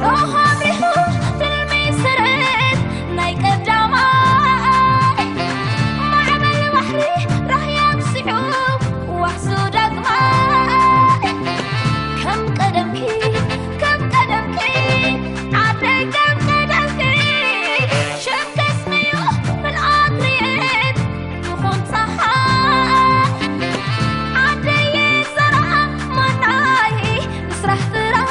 ሮሃ ኣብሪሁ ትልሚ ስርት ናይ ቀዳማይ ማዕበል ባሕሪ ራህያ ኣብሲሑ ዋሕሱ ዳግማይ ከም ቀደምኪ ከም ቀደምኪ ዓደይ ከም ቀደምኪ ሸከስንዩ ምልኣት ርየት ይኹን ፀሓይ ዓደየ ዘርኣ ማናይ ንስራሕ ጥራይ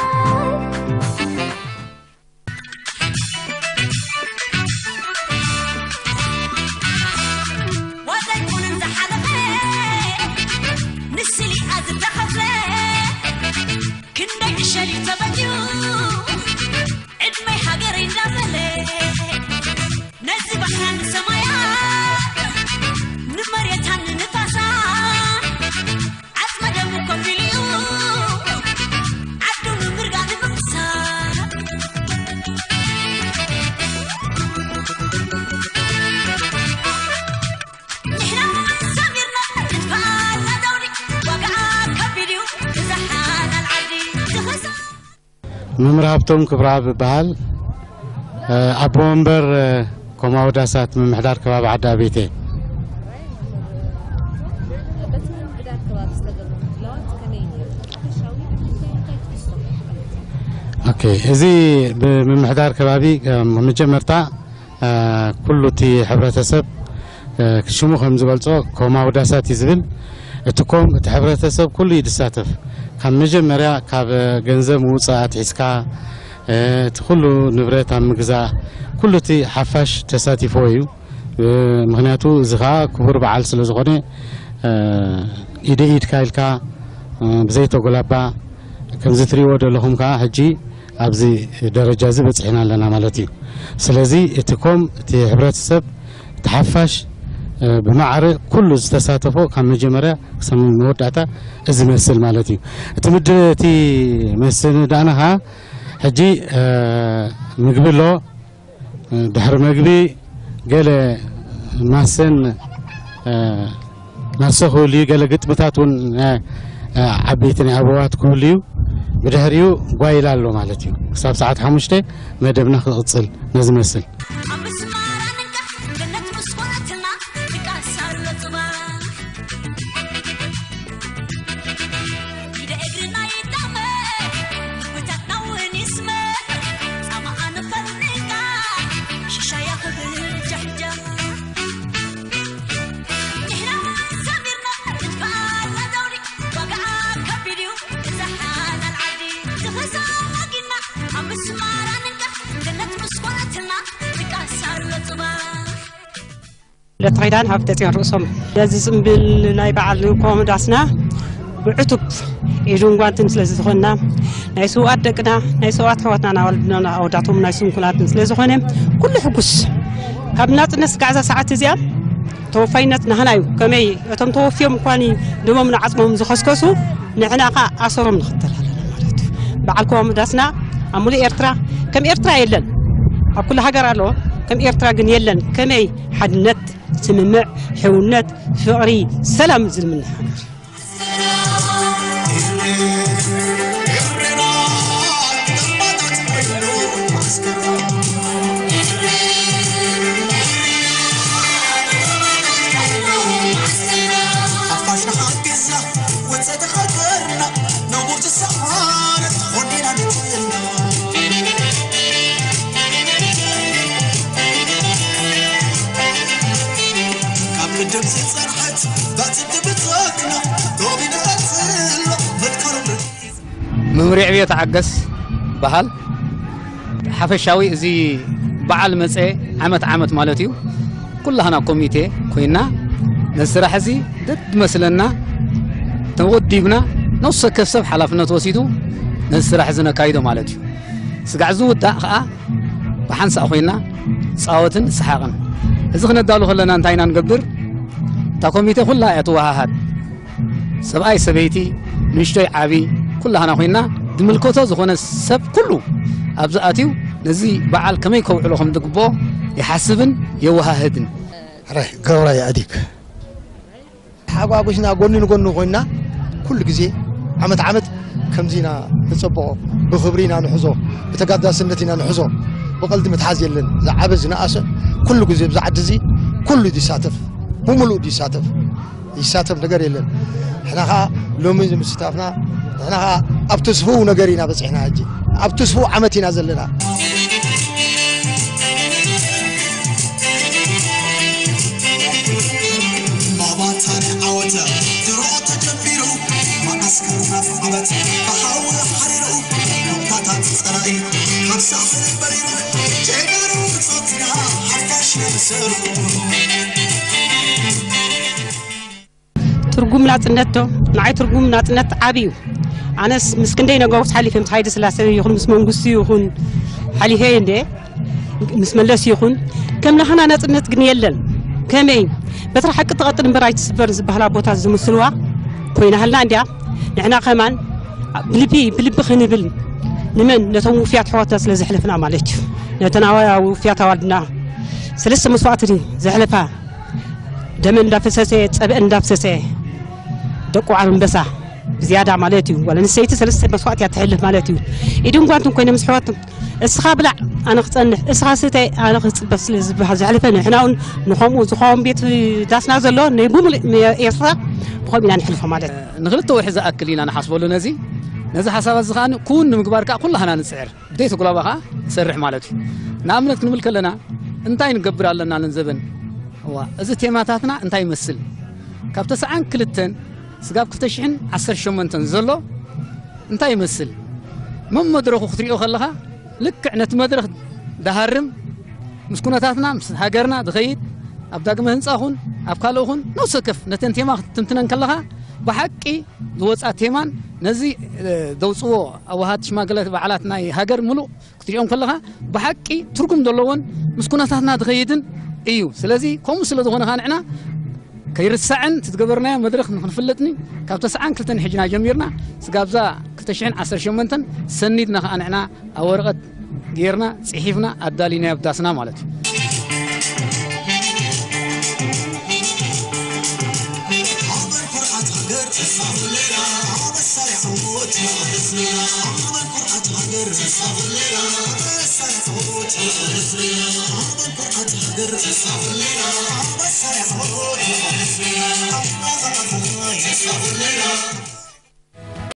መምህር ሃብቶም ክብረኣብ እበሃል። ኣቦ ወንበር ኮማዊ ዳሳት ምምሕዳር ከባቢ ዓዲ ኣቤቴ። ኦኬ፣ እዚ ብምምሕዳር ከባቢ መጀመርታ ኩሉ እቲ ሕብረተሰብ ሽሙ ከም ዝገልጾ ኮማዊ ዳሳት እዩ ዝብል። እቲ ኮም እቲ ሕብረተሰብ ኩሉ እዩ ዝሳተፍ። ካብ መጀመርያ ካብ ገንዘብ ምውጻእ ኣትሒዝካ እቲ ኩሉ ንብረት ኣብ ምግዛእ ኩሉ እቲ ሓፋሽ ተሳቲፍዎ እዩ። ምኽንያቱ እዚ ኸኣ ክቡር በዓል ስለ ዝኾነ ኢደ ኢድካ ኢልካ ብዘይተጎላባእ ከምዚ ትሪእዎ ዘለኹም ከኣ ሕጂ ኣብዚ ደረጃ እዚ በጺሕና ኣለና ማለት እዩ። ስለዚ እቲ ኮም እቲ ሕብረተሰብ እቲ ሓፋሽ ብማዕረ ኩሉ ዝተሳተፎ ካብ መጀመርያ ክሳብ መወዳእታ እዚ መስል ማለት እዩ። እቲ ምድ እቲ መስል ዳእና ኸዓ ሕጂ ምግቢ ኣሎ። ድሕሪ መግቢ ገለ ማሰን ማሰ ክህሉ እዩ። ገለ ግጥምታት እውን ናይ ዓበይቲ ናይ ኣበዋት ክህሉ እዩ። ብድሕሪኡ ጓይላ ኣሎ ማለት እዩ። ክሳብ ሰዓት ሓሙሽተ መደብና ክቕፅል ነዚ መስል። ለተኺዳን ሃብተፅዮን ርእሶም ነዚ ፅምብል ናይ በዓል ንኮም ዳስና ብዕቱብ ኢዱን ጓንትን ስለ ዝኾንና ናይ ስውኣት ደቅና ናይ ስውኣት ኣሕዋትናን ኣዋልድናን ኣወዳቶም ናይ ስንኩላትን ስለ ዝኾነ ኩሉ ሕጉስ ካብ ናፅነት ስጋዕ እዛ ሰዓት እዚኣ ተወፋይነት ናህና እዩ። ከመይ እቶም ተወፍዮም እኳኒ ደሞም ንዓፅሞም ዝኸስከሱ ንሕና ኸዓ ኣሰሮም ንኽተል ኣለና ማለት እዩ። በዓል ኮም ዳስና ኣብ ሙሉእ ኤርትራ ከም ኤርትራ የለን። ኣብ ኩሉ ሃገር ኣሎ ከም ኤርትራ ግን የለን። ከመይ ሓድነት፣ ስምምዕ፣ ሕውነት፣ ፍቕሪ፣ ሰላም ዝልምና ሃገር። መምርዒ ዕብየት ዓገስ በሃል ሓፈሻዊ እዚ በዓል መፀ ዓመት ዓመት ማለት እዩ። ኩላህና ኮሚቴ ኮይና ነዚ ስራሕ እዚ ደድመስለና ተወዲብና ነፍሲ ወከፍ ሰብ ሓላፍነት ወሲዱ ነዚ ስራሕ እዚ ነካይዶ ማለት እዩ። ስጋዕ ዝውዳእ ከዓ ብሓንሳእ ኮይና ፃወትን ሰሓቕን። እዚ ክነዳሉ ከለና እንታይ ኢና ንገብር? እታ ኮሚቴ ኩላ እያ ትወሃሃድ። ሰብኣይ ሰበይቲ ንእሽቶይ ዓቢ ኩላህና ኮይና ዝምልከቶ ዝኾነ ሰብ ኩሉ ኣብዚ ኣትዩ ነዚ በዓል ከመይ ከውዕሎ ከም ዝግብኦ ይሓስብን የወሃህድን። ገብረ ያእዲግ ሓጓጉሽና ጎኒ ንጎኒ ኮይና ኩሉ ግዜ ዓመት ዓመት ከምዚ ኢና ንጸብቖ፣ ብኽብሪ ኢና ንሕዞ፣ ብተጋዳስነት ኢና ንሕዞ። ብቐልዲ ምትሓዝ የለን። ዝዓበ ዝነኣሰ ኩሉ ግዜ ብዛ ዓዲ እዚ ኩሉ ይሳተፍ፣ ብምሉእ ይሳተፍ፣ ይሳተፍ ነገር የለን። ንሕና ኸኣ ሎሚ ምስታፍና ንሕና ኸኣ ኣብ ተስፍኡ ነገር ኢና በጺሕና። ሕጂ ኣብ ተስፍኡ ዓመት ኢና ዘለና። ትርጉም ናጽነት ዶ? ንዓይ ትርጉም ናጽነት ዓቢ እዩ። ኣነስ ምስ ክንደይ ነገሮች ሓሊፈ፣ ምስ ሃይለ ስላሴ ይኹን ምስ መንግስቱ ይኹን ሓሊፈ እንደ ምስ መለስ ይኹን ከም ናህና ናጽነት ግን የለን። ከመይ በትሪ ሓቂ ትቐጥን እምበር ኣይትስበር ዝበሃል ኣቦታት ዝምስልዋ ኮይናሃልና እንድያ። ንሕና ከማን ብልቢ ብልቢ ክንብል ንመን ነቶም ውፍያት ኣሕዋትና ስለ ዘሕለፍና ማለት እዩ። ነተን ኣዋ- ውፍያት ኣዋልድና ሰለስተ መስዋእቲ ዘሕለፋ ደመን እንዳፈሰሰ ጸበአን እንዳፍሰሰ ደቁ ዓር ኣንበሳ ብዝያዳ ማለት እዩ። ጓል ኣንስተይቲ ሰለስተ መስዋእቲ እያ ትሕልፍ ማለት እዩ። ኢድን ጓንትን ኮይነ ምስ ኣሕዋት እስኻ ብላዕ ኣነ ክጸንሕ እስኻ ስተ ኣነ ክጽበ ስለ ዝበሃል ዘሕለፈ ንሕና እውን ንኸምኡ ዝኸውን ቤት ዳስና ዘሎ ናይ ብምሉእ ኤርትራ ብኸምኡ ኢና ንሕልፎ ማለት እዩ። ንኽልተ ወርሒ ዝኣክል ኢና ንሓስበሉ ነዚ ነዚ ሓሳባት እዚ ከዓ ክውን ንምግባር ከዓ ኩላህና ንፅዕር። ብደይ ተጉላባ ከዓ ንሰርሕ ማለት እዩ። ንኣብነት ክንብል ከለና እንታይ ንገብር ኣለና ንዘበን እዋ እዚ ቴማታትና እንታይ ይመስል ካብ ተስዓን ክልተን ስጋብ ክልተ ሽሕን ዓሰርተ ሸሞንተን ዘሎ እንታይ ይመስል መመድረኹ ክትሪኦ ከለኻ ልክዕ ነቲ መድረኽ ድሃርም ምስ ኩነታትና ምስ ሃገርና ድኸይድ ኣብ ዳግመ ህንፃ ኹን ኣብ ካልእ ኹን ነብሰ ከፍ ነተን ቴማ ክትትንትነን ከለኻ ብሓቂ ዝወፃ ቴማን ነዚ ደውፅዎ ኣዋሃት ሽማግለ በዓላት ናይ ሃገር ምሉእ ክትሪኦም ከለኻ ብሓቂ ትርጉም ዘለዎን ምስ ኩነታትና ዝኸይድን እዩ። ስለዚ ከምኡ ስለ ዝኾነ ኸዓ ንዕና ከይርሳዕን እቲ ዝገበርናዮ መድረኽ ንክንፍለጥኒ ካብ ተስዓን ክልተን ሕጅና ጀሚርና ስጋብዛ ክልተ ሽሕን ዓሰርተ ሸሞንተን ሰኒድና ኸዓ ንዕና ኣብ ወረቐት ጌርና ፅሒፍና ኣዳሊናዮ ኣብ ዳስና ማለት እዩ።